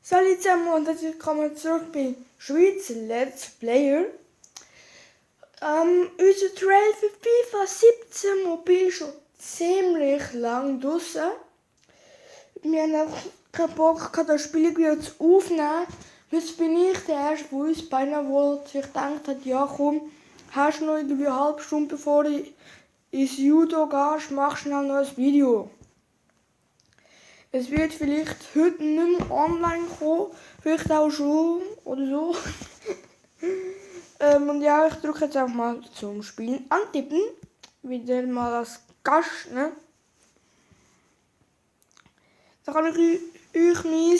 Salut zusammen und herzlich willkommen zurück bei Schweizer Let's Player. Unser Trail für FIFA 17 Mobil ist schon ziemlich lang draussen. Wir haben einfach keinen Bock gehabt, das Spiel wieder zu aufnehmen. Jetzt bin ich der Erste von uns beiden, der sich gedacht hat, ja komm, hast du noch irgendwie eine halbe Stunde bevor du ins Judo gehst, mach schnell noch ein Video. Es wird vielleicht heute nicht mehr online kommen, vielleicht auch schon oder so. Und ja, ich drücke jetzt einfach mal zum Spielen antippen. Wieder mal als Gast, ne? Da kann ich euch mein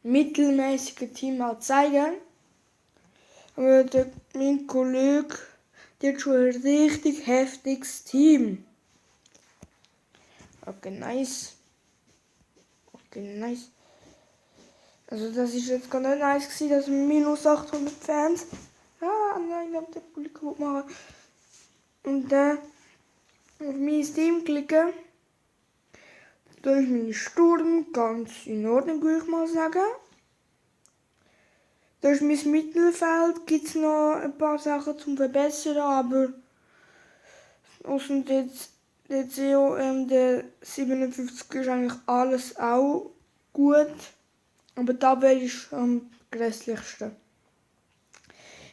mittelmäßiges Team mal zeigen. Aber mein Kollege, der hat schon ein richtig heftiges Team. Okay, nice. Okay, nice. Also das ist jetzt gar nicht nice gewesen, dass minus 800 Fans. Ah nein, ich habe den Pulli kaputt machen. Und dann auf mein Team klicken. Da ist mein Sturm ganz in Ordnung, würde ich mal sagen. Da ist mein Mittelfeld, gibt es noch ein paar Sachen zum Verbessern, aber außer jetzt der COM, der 57 ist eigentlich alles auch gut. Aber die Tabelle ist am grässlichsten.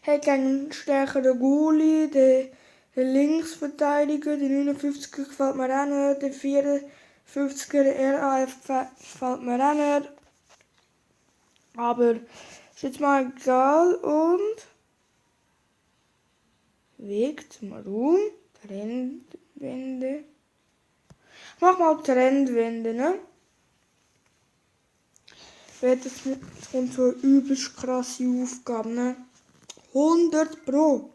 Er hat einen stärkeren Goalie, der Linksverteidiger, der 59er gefällt mir auch nicht, der 54er, der RAF gefällt mir auch nicht. Aber ist jetzt mal egal und Weg zum Raum, Trendwende. Mach mal Trendwende, ne? Das kommt so eine übelst krasse Aufgabe, ne? 100 Pro.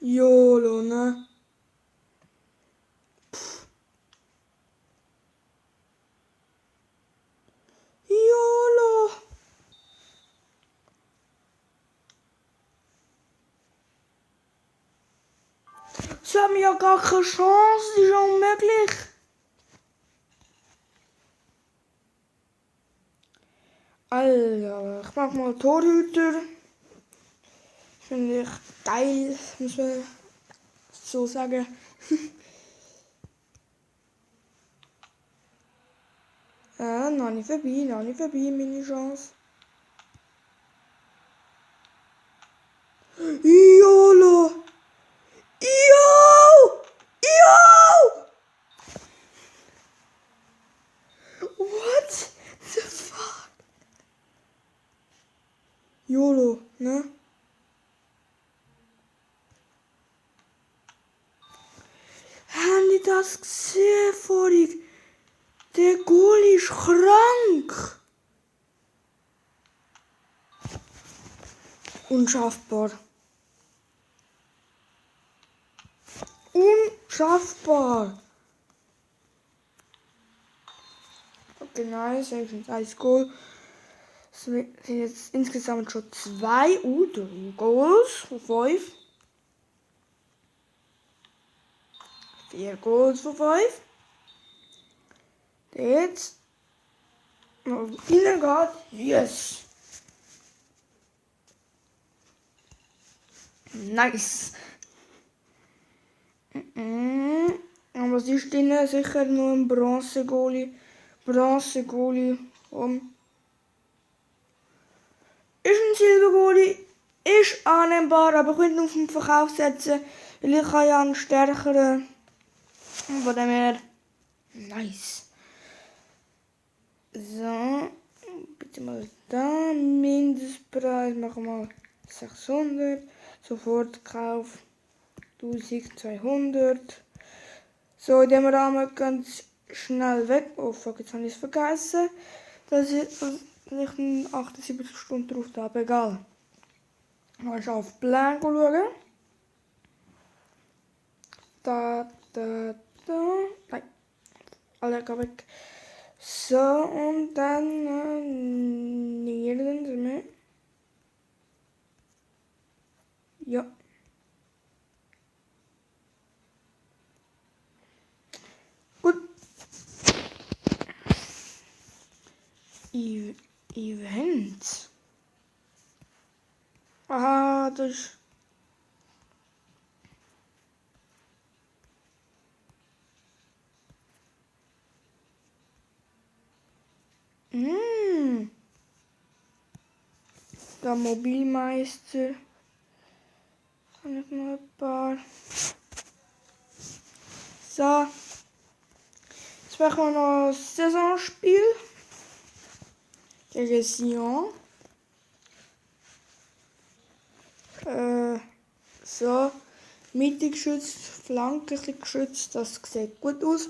YOLO, ne? YOLO. Sie haben ja gar keine Chance, das ist unmöglich. Also, ich mach mal Torhüter. Finde ich geil, muss man so sagen. Noch nicht vorbei, meine Chance. YOLO! Yo! Yo! What the fuck? YOLO, ne? Haben die das gesehen vorhin? Der Goalie ist krank. Unschaffbar. Unschaffbar. Okay, nice. Ich finde 1 Goal. Es sind jetzt insgesamt schon 2 oder 3 Goals von 5. 4 Goals von 5. Der jetzt noch innen geht. Yes. Nice. Aber was ist drin? Sicher nur ein Bronze-Goalie. Bronze-Goalie. Ist ein Silber-Goalie. Ist annehmbar, aber ich könnte ihn auf den Verkauf setzen. Weil ich habe ja einen stärkeren. Von dem her. Nice. So. Bitte mal da. Mindestpreis machen wir mal 600. Sofortkauf 1200. So, in dem Rahmen ganz schnell weg. Oh fuck, jetzt habe ich es vergessen. Dass ich nicht 78 Stunden drauf habe. Egal. Mal auf Plan schauen. Da. Nein. Alle gehen weg. So, und dann Niederlande. Ja. Event. Aha, das ist... Der Mobilmeister. Kann ich mal ein paar... So. Jetzt machen wir noch ein Saisonspiel. Gegen Sion. So. Mitte geschützt, Flanke ein bisschen geschützt. Das sieht gut aus.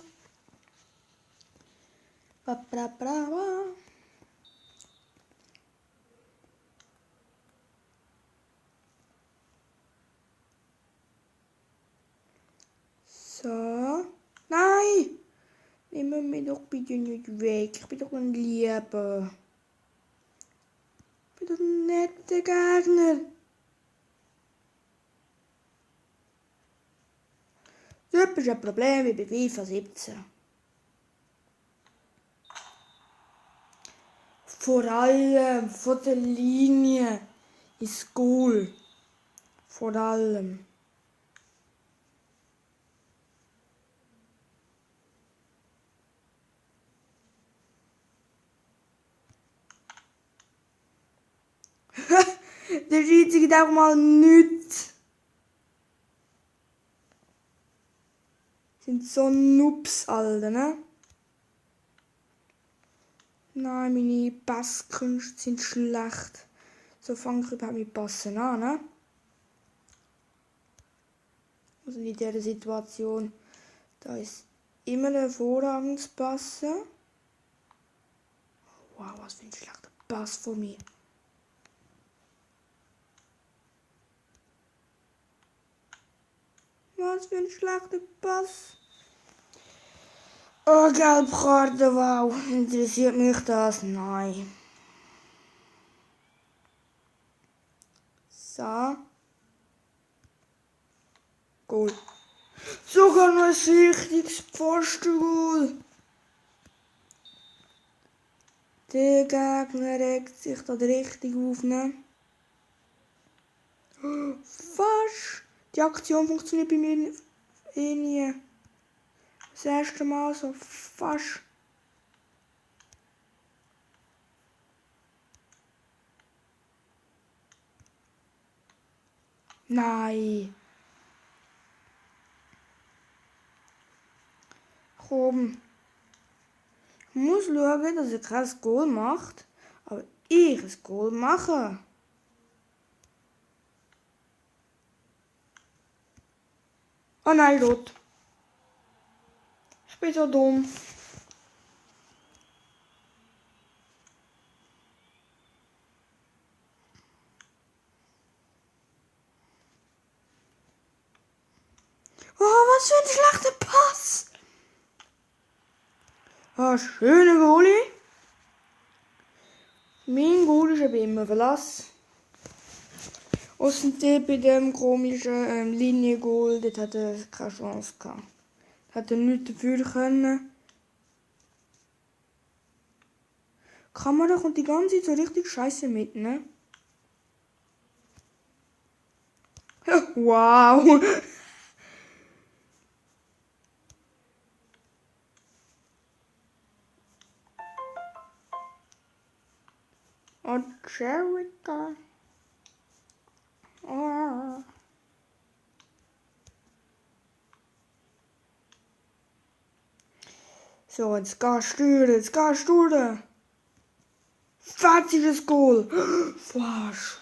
So. Nein! Nehmen wir doch bitte nicht weg. Ich bin doch ein Lieber. Ich bin doch ein netter Gegner. Das ist ein Problem wie bei FIFA 17. Vor allem von der Linie ins Goal. Vor allem. Der Schiedsrichter geht auch mal nichts. Sind so Noobs, Alter, ne? Nein, meine Passkünste sind schlecht. So fange ich überhaupt mit Passen an, ne? Also in dieser Situation, da ist immer hervorragend zu passen. Wow, was für ein schlechter Pass von mir. Was für ein schlechter Pass. Oh, Gelbkarte, wow. Interessiert mich das? Nein. So. Goal. Sogar noch ein richtiges Pfostengoal. Der Gegner regt sich da richtig auf, ne? Fast. Die Aktion funktioniert bei mir nie. Das erste Mal so fast. Nein. Komm. Ich muss schauen, dass er kein Goal macht. Aber ich ein Goal mache. Oh nein, rot. Ich bin so dumm. Oh, was für ein schlechter Pass. Ah, schöner Goalie. Mein Goal ist aber immer Verlass. Außer bei dem komischen Liniengoal, dort hat er keine Chance gehabt. Hat er nichts dafür können. Die Kamera kommt die ganze Zeit so richtig scheiße mit, ne? Wow! Und Jericho. Oh. So, jetzt gehst du. Fertiges Goal. Fast.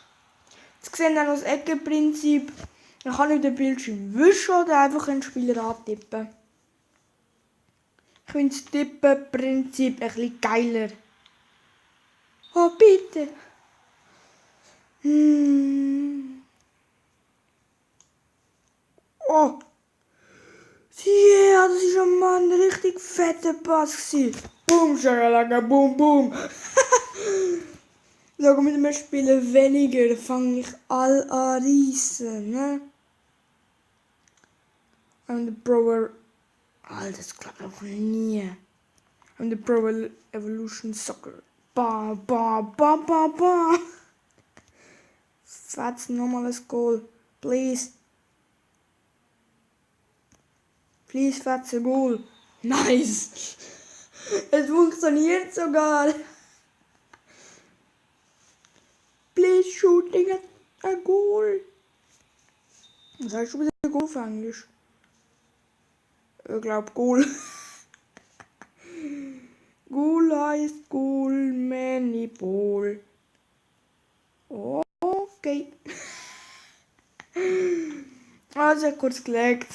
Jetzt sehen wir noch das Eckenprinzip. Dann kann ich den Bildschirm wischen oder einfach einen Spieler antippen. Ich finde das Tippenprinzip ein bisschen geiler. Oh, bitte. Oh. Ja, das ist ein Mann, ein richtig fetter Pass. Boom, Scharalaga, boom, boom. Sag, mit dem Spielen weniger, dann fange ich all an reissen, ne? I'm the Pro... Alter, das klappt auch nie. I'm the Pro Evolution Soccer Ba, ba, ba, ba, ba. Fetz nochmal ein Goal. Please. Please, fetz ein Goal. Nice. Es funktioniert sogar. Please shooting a goal. Was heißt schon wieder Goal auf Englisch? Ich glaube Goal. Goal heißt Goal, many ball. Okay. Also kurz gelegt.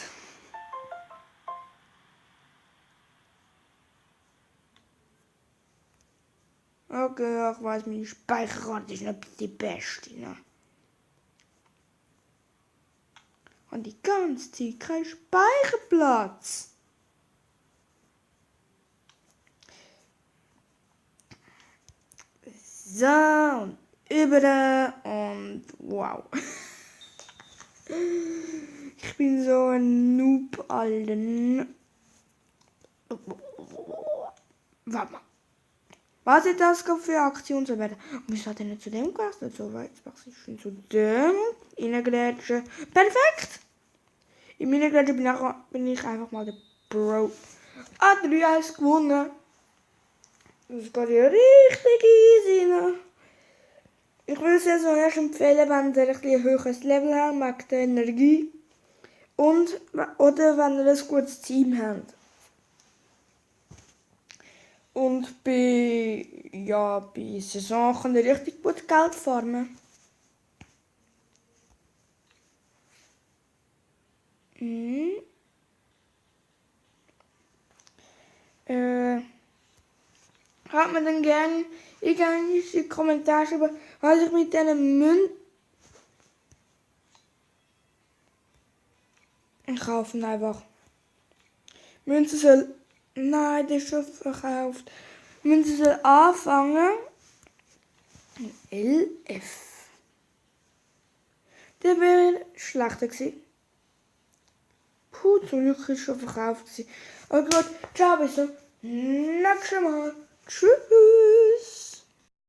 Okay, ich weiß, meine Speicherkarte ist nicht die beste. Ne? Und die ganze Zeit kein Speicherplatz. So, und über und wow. Ich bin so ein Noob, Alter. Warte mal. Was ist das für Aktion so weiter? Und wieso hat er nicht zu dem gewechselt? So weit wechselt schon zu dem. Innengrätsche. Perfekt! In meiner Grätsche bin ich einfach mal der Bro. 3-1 gewonnen. Das geht ja richtig easy. Ne? Ich würde es also erst empfehlen, wenn ihr ein höheres Level habt, wegen der Energie. Oder wenn ihr ein gutes Team habt. Und bei Saison könnt ihr richtig gut Geld farmen. Hat man dann gerne in die Kommentare schreiben, was ich mit diesen Münzen... Ich kaufe ihn einfach. Münzen soll... Nein, der ist schon verkauft. Münzen soll anfangen. LF. Der wäre schlechter gewesen. Puh, zum Glück ist es schon verkauft gewesen. Oh Gott, ciao, bis zum nächsten Mal. Tschüss.